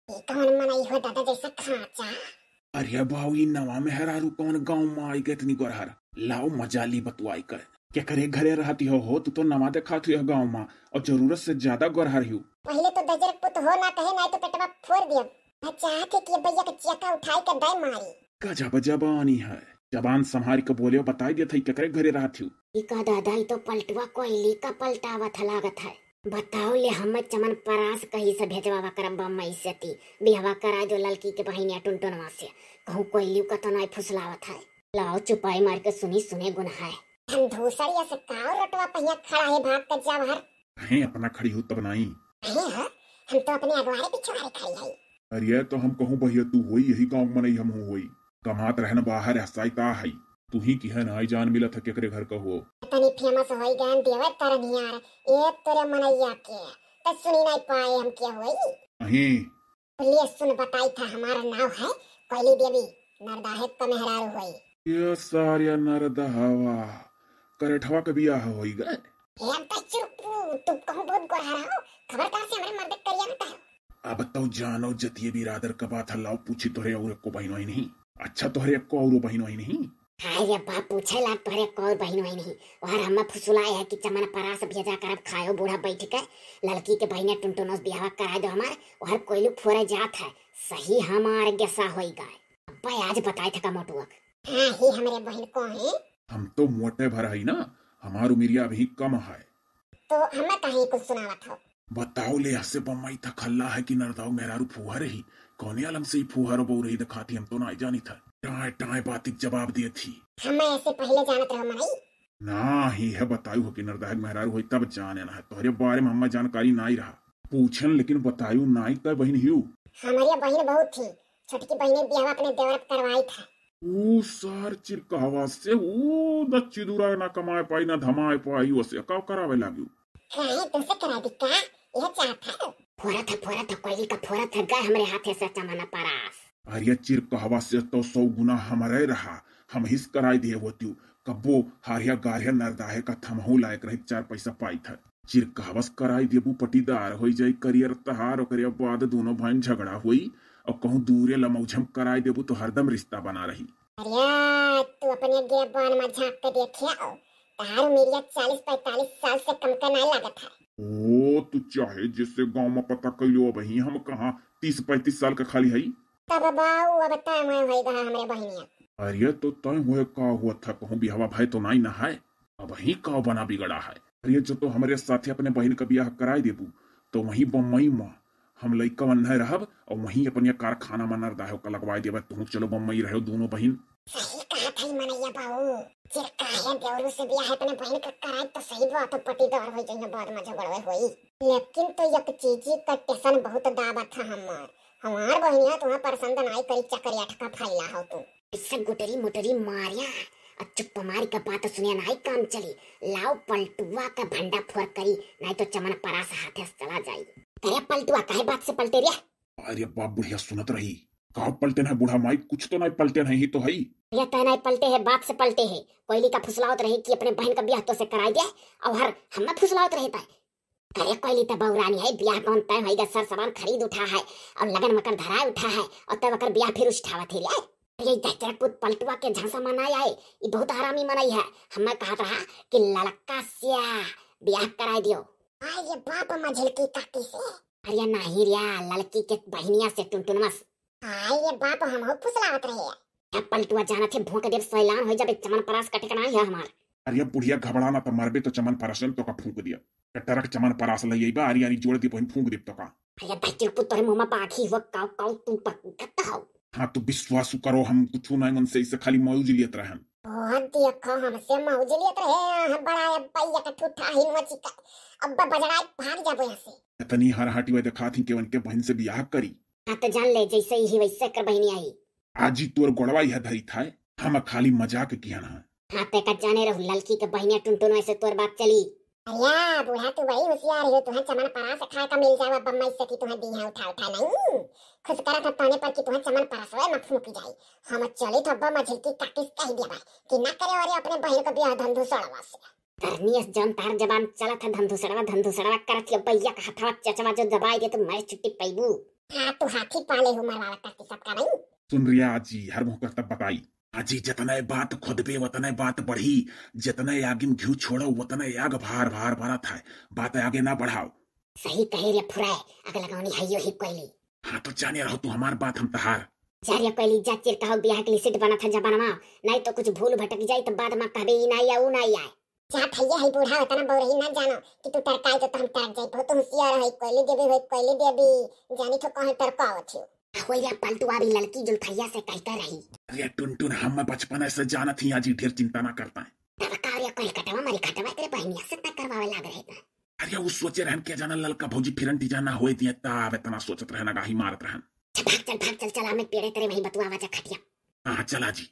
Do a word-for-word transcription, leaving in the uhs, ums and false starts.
ई कौन मनई हो दादा, जैसे खांचा? अरे बाऊ, ई नवा मेहरारू कौन गाँव मा आई गए इतनी गोरहर? लाओ मजा ली बतुआई कर। केकरे घरे रहती हो, हो? तू तो नवा देखात हुई हो गाँव मा, और जरूरत से ज्यादा गोरहर हियो। पहिले तो दजरक पुत हो ना कहे, नाई तो पेटवा फोड़ दियब। मैं चाहत है कि ये भैया के चेका उठाई के दे मारी। गजब जबानी है, जबान संभारी के बोले, बताई देत है केकरे घरे रहत हियो। ई का दादा, ई तो पलटुआ कोयली का पलटावत ह लागत है। बताओ ले, हम चमन परास कहीं से भेजवावा करब बम्बई से ती, बिहवा करा दो ललकी के बहिनिया टुनटुनवा से। कहूँ कोयलियो का तो नाई फुसलावत है। लाओ चुपाई मार के सुनी, सुने गुन है। हम धूसरिया से काव रोटवा पहिया खड़ा है भाग के जवाहर। हैं अपना खड़ी हो तब नाई। हैं ह? हम तो अपने अगवारे पिछवारे खड़ी है। अरे तो हम कहूँ भैया तू होई, यही गाँव मनई हम होई। कमात रहन बाहर हसाई का है। तू ही की है ना, आई जान मिलत है केकरे घर का हो। तनी फेमस होई गए देवर तरनियार, ए तोरे मनैया के। त सुनी नाई पाए हम के होई। अहीं। ले सुन बताई था, हमारा नाव है कोयली देवी, नरदाहे का मेहरारू होई। ये सारिया नरदहवा, करेठवा के बियाह होई गए। ए, हम तो चुप, तू कहूँ बहुत गोरहर हो, खबरदार से हमरे मर्द करिया मत हो। अब तो जानो जतिये बिरादर का बात है, लाओ पूछी तोहरे और एको बहिन वही नहीं। अच्छा तोहरे एको औरो बहिन वही नहीं? हाय रे बाप, पूछे लाग तोहरे एको और बहिन वही नहीं। ओहर हम्मा फुसुलाए है कि चमन परास भेजा करब खायो बूढ़ा बैठ के, ललकी के बहिने टुनटुनोस बियाह कराए दो हमार, ओहर कोयलू फोरे जात है, सही हमार गेसा होई गए। अब्बा आज बताए थका मोटुअक। हाँ ही हमरे बहिन को है। हम तो मोटे भर है ना, हमार उमिरिया अभी कम है। तो हमें कहीं कुछ सुनावत हो। बताओ ले हसे बम्मई था खल्ला है कि नरदाऊ मेहरारू फूहर ही। कौने आलम से ही फूहर बो रही दिखाती, हम तो ना जानी था। टाए टाए बातिक जवाब दिए थी। हमें ऐसे पहले जानत रहो मनई। ना ही है बतायु हो कि नरदाहक मेहरारू होई तब जाने ना है। तोहरे बारे में हमें जानकारी ना ही रहा। पूछन लेकिन बतायु ना ही तय बहिन हियू। हमारे बहिन बहुत थी। छोटकी बहिने बियाह अपने देवर करवाई था। ऊ सार चिरकहवा से ऊ न चिदुरा ना कमाए पाई, ना धमाए पाई, ओसे का करावे लागी? काहे तुमसे करा दी का? यह चाहत है। फोरत है, फोरत है, कोयली का फोरत है, गए हमरे हाथे से चमन परास। अरे चिरकहवा से तो सौ गुना हमरे रहा, हम हिस कराई दिए होतियु। कब्बो हारिया गारिया नरदाहे का थमहू लायक रही, चार पैसा पाई था। चिरकहवस कराई देबू पटीदार होई जाई करियर तहार, ओकरे बाद दोनों भाई झगड़ा होई और कहूँ दूरे लमौझम कराई देबू तो हरदम रिश्ता बना रही। अरे तू अपने गिरबान में झांक के देखे आओ, तहार उमिरिया चालीस पैंतालीस साल से कम का ना लागत है। ओ तू चाहे जिससे गांव में पता कैलो, अब ही हम कहाँ तीस पैंतीस साल का खाली हई। तब बाऊ अब तय मैं होई गहा हमरे बहिनिया। अरे तो तय होए का हुआ था, कहूँ बिहावा भाई तो नाई ना है। अब ही का बना बिगड़ा है। अरे जो तो हमरे साथे अपने बहिन का बियाह कराई देबू, तो वहीं बम्मई में हम लइका वन्हे रहब और वहीं अपने कारखाना में नरदाहे का लगवाई देबा। तुहूँ चलो बम्मई रहो दोनों बहिन। सही कहा था मनैया बाबू, चिरकाहे देवरू से बियाह अपने बहिन का कराई तो सही बात हो, पटीदार हो जाइए, बाद में झगड़वे होई। लेकिन तो एक चीजी का टेंशन बहुत दाबा था हमार, हमार बहिनिया तुम्हें पसंद नाई करी, चकरिया ठका फैला हो तू। इससे गुटरी मुटरी मारिया, अब चुप मारी का बात सुने नाई काम चली। लाओ पलटुआ का भंडा फोर करी, नाई तो चमन परास हाथे से चला जाई। अरे पलटुआ काहे बात से पलटे रे? अरे बाप बुढ़िया सुनत रही, का पलटे ना बूढ़ा माई, कुछ तो नाई पलटे नहीं ही तो हई। ये तय नाई पलटे है, बात से पलटे है। कोयली का फुसलावत रही कि अपने बहन का बियाह तो से कराई दे, और हर हमें फुसलावत रहे तय। अरे कोयली त बौरानी है, बियाह कौन तय होइगा, सर सामान खरीद उठा है और लगन मकर धराए उठा है और तब अकर बियाह फिर उठावत है रे। अरे दहतेरा पूत पलटुआ के झांसा में ना आए, ई बहुत हरामी मनई है। हमें कहत रहा कि ललका से बियाह कराई दियो। आए ये बाप मझिलकी काकी से। अरे नाही रिया, ललकी के बहिनिया से टुनटुनमस। आए ये बाप हमहू फुसलावत रहे। अब पलटुआ जानत है भोंक देब सैलान हो जाबे, चमन परास का ठिकाना है हमार। अरे बुढ़िया घबरा ना, तो मरबे तो चमन परास तो का फूंक दिया। टरक चमन परास लई आइबा, आरी आरी जोड़ दे बहिन फूंक देब तो का। अरे भाई तेरे को तोरे मुंह में बाघी हो, काऊ काऊ तू पकड़ता हो। हाँ तो विश्वास करो, हम कुछ ना उनसे, इसे खाली मौज लियत रहन। बहुत देखो हमसे मौज लियत रहे, हम बड़ा अब्बा ये का ठूठा ही मची का। अब्बा बजराई भाग जाबो यहाँ से। इतनी हर हाटी वे दिखात ही केवन के बहन से बियाह करी। हाँ तो जान ले, जैसे ही वैसे कर बहिनी आई। आजी तोर गोड़वा यह धरी था, हम खाली मजाक किहन है। हाँ ते का जाने रहू ललकी के बहिनिया टुनटुन ऐसे तोर बात चली। अरे बूढ़ा तू बड़ी होशियार हो, तुहे चमन परास खाए का मिल जाए, बम्मई से की तुहे दी है उठा उठा नहीं। खुश करत है तने पर कि तुहे चमन परास वे मत फूंकी जाई। हम चली तो बम्मा झिलकी काकी से कह दिया कि ना करे वाले अपने बहन को बियाह धंधू सड़वा से। करनियस जौन तार जबान चलत है, धंधुसड़वा, धंधुसड़वा करत हियो, भैया का हथवा चचवा जो दबाई दे तो मैं छुट्टी पैबू। हाँ, तू हाथी पाले हो, मरवावा करती सबका नहीं। सुन रिया आजी, हर मुँह करतब बताई। आजी, जतने बात खोदबे, वतने बात बढ़ी, जतने आगिम घिउ छोड़ो, वतने आग भार भार बरत है। बात आगे ना बढ़ाओ। सही कहे रे फुराए, अग लगौनी हइयो ही कोयली। हाँ, तो जाने रहो तू हमार बात, हम तहार। जा रे कोयली, जा चिरकहौ बियाह के लिसिट बनत है जबनवा, नहीं तो कुछ भूल भटक जाई तो बाद में कहबे ई नाई आ, ऊ नाई आए। जा भैया, है बूढ़ा, इतना बौरही ना जानो कि तू टरकाई तो हम टरक जाई। बहुत होशियार है कोयली देवी, है कोयली देवी, जानी तो कहीं टरकावत हो। होइया पलटुआ भी लड़की जुल्फैया से कहता रही। अरे टुनटुन, हम बचपन से जानत ही, आजी ढेर चिंता ना करता है। तब का रे कोई कटवा मरी खटवा तेरे बहनिया से तय करवावे लाग रहे थे। अरे उ सोचे रहन, क्या जाना ललका भौजी फिरन टी जाना होए दिए, तब इतना सोचत रहन, आगाही मारत रहन। चल भाग, चल भाग, चल, चल, हमें पेड़े तेरे वहीं बतुआ आवाज खटिया। हाँ, हाँ, चल आजी।